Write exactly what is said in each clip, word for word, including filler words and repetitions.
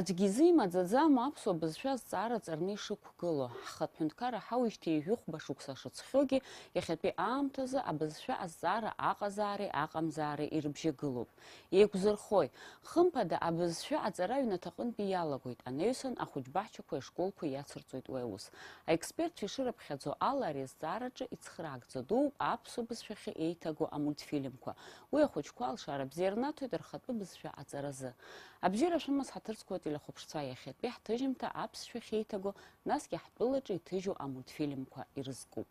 Аӡәгьы изы имаӡаӡам аԥсуа бызшәа азҵаара ҵарны ишықәгылоу. Ҳхатә ҳәынҭқарра ҳауижьҭеи жәохәба шықәса шыҵхьоугьы, иахьатәи аамҭазы абызшәа азҵаара аҟазаареи аҟамзаареи ирыбжьагылоуп. Еиқәзырхои? Хымԥада, абызшәа аҵара аҩнаҭаҟынтәи иалагоит, анаҩсан ахәыҷбаҳчақәеи ашколқәеи иацырҵоит уи аус. Аекспертцәа ишырыԥхьаӡо ала, ари азҵаараҿы ицхраагӡа дууп аԥсуа бызшәахьы еиҭаго амультфильмқәа. Уи ахәыҷқәа алшара бзиа рнаҭоит рхатәы бызшәа аҵаразы. Абзиара шәымаз, ҳаҭыр зқәу ателехәаԥшцәа, иахьатәи ҳҭыжьымҭа аԥсшәахь еиҭаго, насгьы ҳтәылаҿы иҭыжьу амультфильмқәа ирызкуп.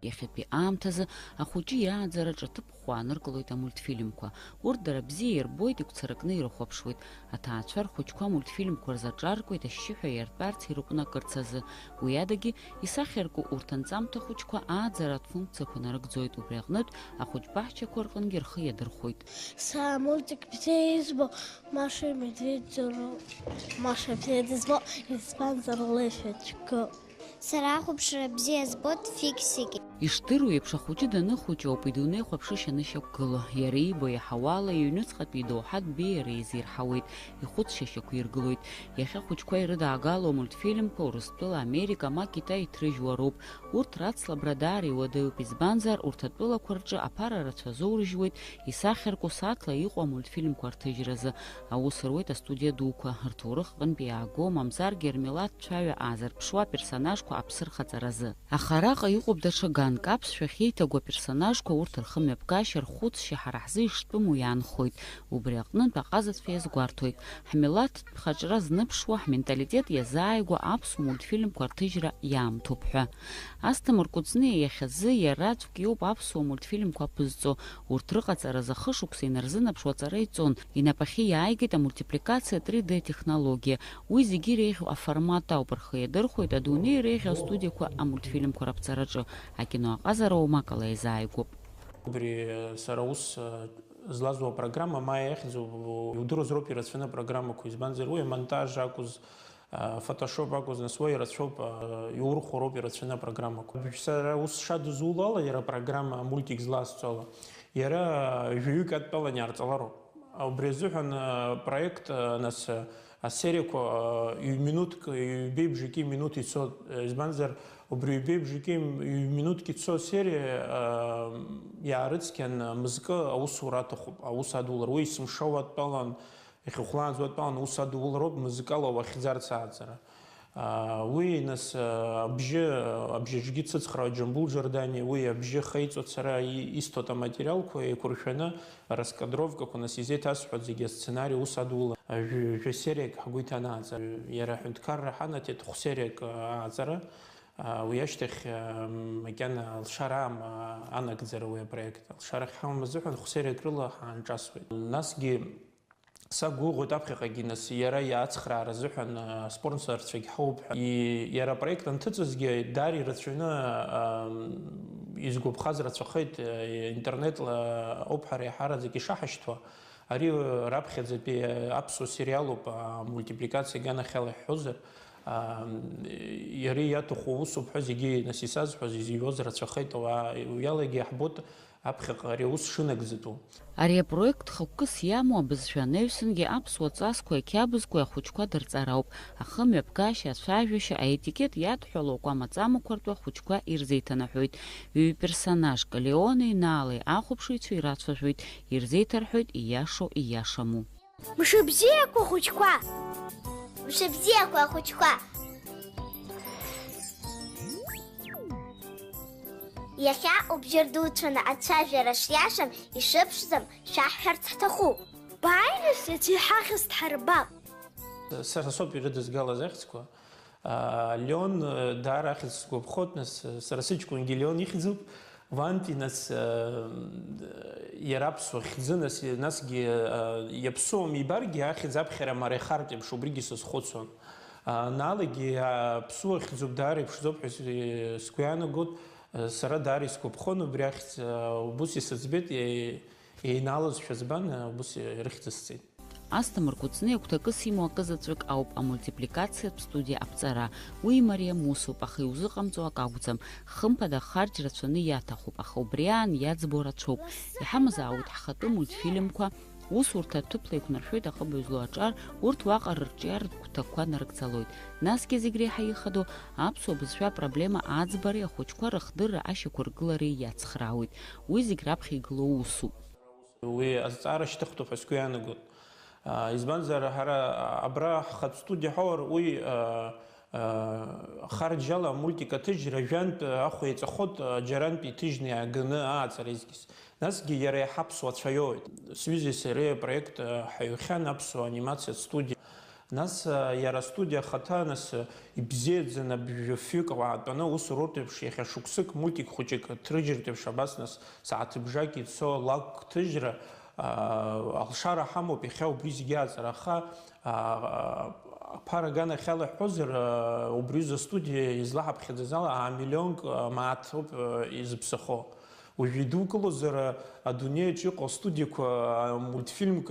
Иахьатәи аамҭазы ахәыҷы иааӡараҿы аҭыԥ ӷәӷәа ааныркылоит амультфильмқәа. Урҭ дара бзиа ирбоит, игәцаракны ирыхәаԥшуеит. Аҭаацәа рхәыҷқәа амультфильмқәа рзы аҿаркуеит, ашьшьыҳәа иартәарц, ирыҟәнакырц азы. Уи адагьы, исахьарку урҭ анҵамҭа хәыҷқәа ааӡаратә функциақәа нарыгӡоит, убри аҟнытә ахәыҷбаҳчақәа рҟынгьы рхы иадырхәоит. Са амультик бзиа избо Маша и Медведь роуп. Маша и Медведь избо, избанзар, лышәаҿгоуп. Сара ахәаԥшра бзиа збоит фиксики. Ишдыру еиԥш, ахәыҷы даныхәыҷу ауп идунеи хәаԥшышьа анышьақәгыло. Иара иибо иаҳауала, иҩнуҵҟатәи идоуҳатә беиара еизирҳауеит, ихәыцшьа шьақәиргылоит. Иахьа ахәыҷқәа ирыдаагало амультфильмқәа Урыстәыла, Америка, ма Китай иҭрыжьуа роуп. Урҭ рацлабра даара иуадаҩуп, избанзар, урҭ атәылақәа рҿы аԥара рацәа азоурыжьуеит, исахьарку сааҭла иҟоу амультфильмқәа рҭыжьразы. Аус руеит астудиа дуқәа, рҭоурых аҟынтәи иааго, мамзаргьы рмилаҭ цәаҩа аазырԥшуа аперсонажқәа аԥсы рхаҵаразы. Аха араҟа иҟоуп даҽа ганк, аԥсшәа ахьеиҭагу аперсонажқәа урҭ рхымҩаԥгашьа, рхәыцшьа ҳара ҳзы иштәыму иаанхоит. Убри аҟнытә аҟазацәа иазгәарҭоит, ҳмилаҭтә хаҿра зныԥшуа, ҳменталитет иазааигәоу аԥсуа мультфильмқәа рҭыжьра иаамҭоуп ҳәа. Асҭамыр Кәыҵниа иахьазы иараӡәк иоуп аԥсуа мультфильмқәа аԥызҵо. Урҭ рыҟаҵаразы хышықәса инарзынаԥшуа аҵара иҵон. Инапахьы иааигеит амультипликациа три Д технологиа. Уи зегьы иреиӷьу аформат ауп, рхы иадырхәоит адунеи иреиӷьу астудиақәа амультфильмқәа раԥҵараҿы. Акино аҟазара уамак ала иазааигәоуп. Убри сара ус, э, злазу апрограмма Maya иахьӡуп, иудыруазароуп ирацәаны апрограммақәа, избанзар, уи амонтаж акәыз, э, Photoshop акәыз, нас уа ирацәоуп, э, иурхәароуп ирацәаны апрограммақәа. Сара ус шадызуло ала, иара апрограмма мультик злазҵо ала, иара, э, жәаҩык адтәалан иаарҵалароуп. Убри азыҳәан, э, проект, э, нас, э, асериақәа, э, ҩ-минуҭк, ҩбеи бжаки минуҭ ицо, э, избанзар, убри ҩбеи бжаки ҩ-минуҭк ицо асериа, э, иаарыцқьан, э, мызкы аусура аҭахуп, аус адулар. Уи есымша уадтәалан, иахьахәлаанӡа уадтәалан аус адулароуп, мызкала уахьӡарц ааӡара. Аа, уи, нас, аа, абжьы, абжьаҿгьы цыцхраа Џьамбул Џьардани, уи абжьы хеиҵо ацара и-, исҭоит аматериалқәа еиқәыршәаны, раскадровкақәа, нас, изеиҭасҳәоит зегьы, асценари ус адула, жәа-, жәасериак ҳгәы иҭанааӡа. Иара аҳәынҭқарра ҳанаҭеит хәсериак, аа, ааҵара, аа, уи ашьҭахь, аа, макьана алшара аама, аа, анагӡара уи апроект. Алшара ахьҳамам азыҳәан хәсериак рыла ҳаанҿасуеит. Насгьы, сақәгәыӷуеит аԥхьаҟагьы, нас, иара иацхраара азыҳәан, а, спонсорцәагь ҳауп ҳәа. И-, иара апроект анҭыҵызгьы, даара ирацәаҩны, а, изгәаԥхаз рацәахеит, а, интернетла ауп ҳара иаҳараӡак ишаҳашьҭуа. Ари раԥхьаӡатәи аԥсуа сериалуп, а, мультипликациа аганахьала иҳҳәозар, а, иара иаҭаху усуп ҳәа зегьы, нас, исазҳәоз, изыҩуаз рацәахеит, ауаа уиалагьы иаҳбоит, аԥхьаҟа ари аус шынагӡатәу. Ари апроект хықәкыс иамоу абызшәа анаҩсангьы аԥсуа ҵасқәеи ақьабзқәеи ахәыҷқәа дырҵар ауп. Ахымҩаԥгашьа, ацәажәашьа, аетикет иадҳәалоу акәама-ҵамақәа ртәы ахәыҷқәа ирзеиҭанаҳәоит. Ҩ-персонажк, Леони Наалеи ахәаԥшыҩцәа ирацәажәоит, ирзеиҭарҳәоит ииашоу ииашаму. Мшыбзиақәа, хәыҷқәа! Мшыбзиақәа, ахәыҷқәа! Иахьа убжьы рдуцәаны ацәажәара шиашам, ишыԥшӡам шәаҳҳәарц ҳҭахуп. Бааины сеиҵаҩ ҳахьӡ дҳарбап. Сара соуп ирыдызгалаз ахьӡқәа. Аа, Леон, э, даара ахьӡ сгәаԥхоит, нас, э, сара сыҷкәынгьы Леон ихьӡуп. Ванти, нас, э, иара аԥсуа хьӡы, нас, насгьы, э, иаԥсуам ибаргьы, ахьӡ аԥхьара мариахартә еиԥш, убригьы сазхәыцуан. А, Налагьы аԥсуа хьӡуп, даара иԥшӡоуп ҳәа с-, сгәы иаанагоит. Э, сара даара исгәаԥхон убри ахьӡ, э, убыс исыӡбеит, е-, еинаалазшәа збан, э, убыс ирыхьӡысҵеит. Асҭамыр Кәыҵниа гәҭакыс имоу акызаҵәык ауп амультипликациатә студиа аԥҵара. Уи имариам усуп, аха иузыҟамҵо ак акәӡам. Хымԥада, ахарџь рацәаны иаҭахуп, аха убри аан иаӡбо рацәоуп. Иҳамазаауеит ҳхатәы мультфильмқәа, Усурҭа аҭыԥла еиқәнаршәоит аҟыбаҩ злоу аҿар, урҭ уаҟа рырҿиаратә гәҭакқәа нарыгӡалоит. Насгьы зегь реиҳа ихадоу аԥсуа бызшәа апроблема аӡбареи ахәыҷқәа рыхдырра ашьақәыргылареи иацхраауеит. Уи зегь раԥхьа игылоу усуп. Уи азҵаара шьҭыхтәуп ҳәа сгәы иаанагоит. Избанзар, ҳара абра ҳхатә студиа ҳаур, уи харџьала амультик аҭыжьра жәантә ахә еиҵахоит, џьарантә иҭыжьны иааганы ааҵара изкыз. Насгьы иара иаҳа ԥсуа цәаиоуит. Сҩызеи сареи апроект ҳаҩхьан аԥсуа анимациатә студиа. Нас иара астудиа ахаҭа, нас, ибзиаӡаны абжафҩык уаатәаны аус руртә еиԥш, иахьа шықәсык мультик хәыҷык ҭрыжьыртә еиԥш, абас, нас, сааҭыбжак ицо лакәк ҭыжьра, алшара ҳамоуп иахьа убри зегьы аҵара, аха аԥара аганахьала иҳәозар, убри узы астудиа излаҳаԥхьаӡаз ала, аа, миллионк мааҭ ауп изыԥсахо. Уажәы идукылозар, адунеиаҿ иҟоу астудиақәа, мультфильмк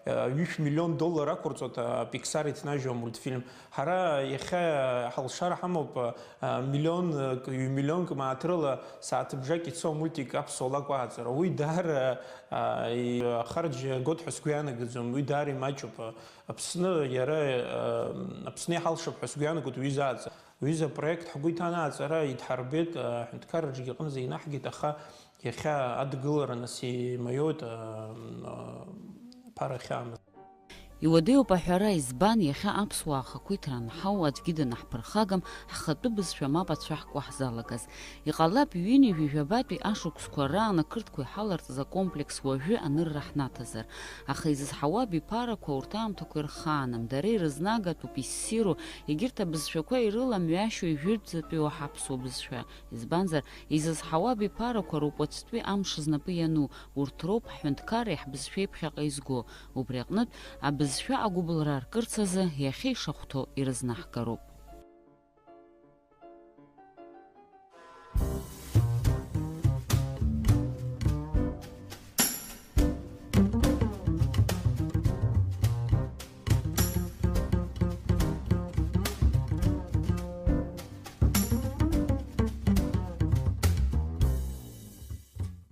ҩышә миллион доллар ақәырҵоит, Pixar иҭнажьу амультфильм. Ҳара иахьа ҳалшара ҳамоуп, миллионк, ҩ-миллионк мааҭ рыла сааҭыбжак ицо амультик аԥсуа лакә ааҵара. Уи даара ахарџь гот ҳәа сгәы ианагаӡом, уи даара имаҷуп. Аԥсны иара, Аԥсны иҳалшап ҳәа сгәы иаанагоит уи изааӡа. Уи изы апроект ҳгәы иҭан ааҵара идҳарбеит, аҳәынҭқарраҿгьы аҟынӡа инаҳгеит, аха иахьа адгылара нас имаиоит, аԥара ахьаамаз. Иуадаҩуп аҳәара, избан, иахьа аԥсуаа ахақәиҭра анҳау, аӡәгьы данаҳԥырхагам, ҳхатәы бызшәа мап ацәаҳкуа ҳзалагаз. Иҟалап, ҩынҩажәи жәабатәи ашықәсқәа раан ақырҭқәа иҳаларҵаз акомплекс уажәы анырра ҳнаҭазар. Аха изызҳауа абиԥарақәа урҭ аамҭақәа ирхааным, дара ирызнагатәуп, иссиру, егьырҭ абызшәақәа ирыламҩашьо ижәытәӡатәиу ҳаԥсуа бызшәа. Избанзар, изызҳауа абиԥарақәа роуп уаҵәтәи амш знапы иану, урҭ роуп ҳҳәынҭқарреи ҳбызшәеи ԥхьаҟа изго. Убри аҟнытә, абызшәа агәыбылра аркырц азы иахьа ишахәҭоу ирызнаҳгароуп.